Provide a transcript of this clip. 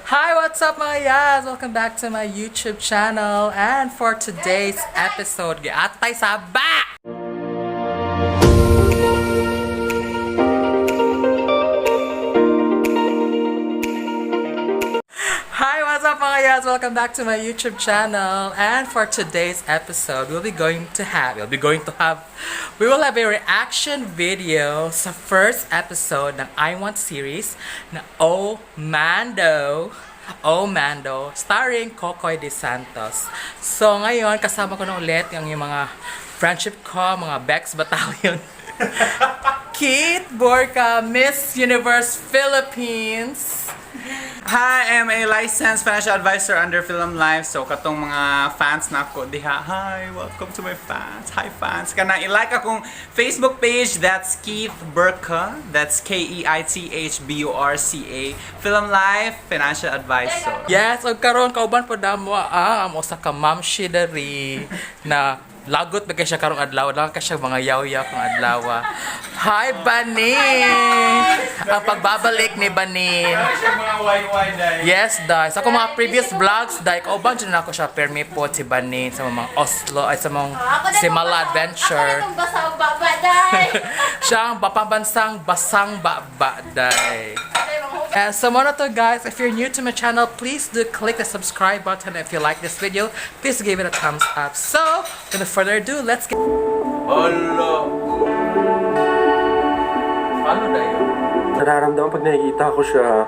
Hi, what's up, mga yas? Welcome back to my YouTube channel. And for today's episode, giatay saba! Hi, what's up, mga yas? Welcome back to my YouTube channel. And for today's episode, we will have a reaction video sa first episode ng I Want series na Oh Mando. Oh Mando, starring Kokoy De Santos. So ngayon, kasama ko na ulit yung mga friendship ko, mga Bex Battalion. Keith Borca, Miss Universe Philippines. Hi, I'm a licensed financial advisor under Film Life. So katong mga fans na ako diha. Hi, welcome to my fans. Hi, fans. Kana i-like akong Facebook page. That's Keith Burka. That's K E I T H B U R C A. Film Life Financial Advisor. Yes, ug karon kauban po namo ang usa ka mamshi diri na lagot ba kay siya karong adlaw, lang kay siya mga yaw-yaw kang adlaw. Hi, Banin! Ang pagbabalik ni Banin. Mga YY day. Yes, dai. Sa akong mga previous vlogs, dai, kauban dyan ako siya permi po si Banin sa mga Oslo, ay sa mga Simala Adventure. Ako na itong basang baba, day. Siya ang pambansang basang baba, dai. And so mao na to, guys, if you're new to my channel, please do click the subscribe button. If you like this video, please give it a thumbs up. So, without further ado, let's get. Hello. Follow na yun. Nararamdaman pag nakikita ko siya.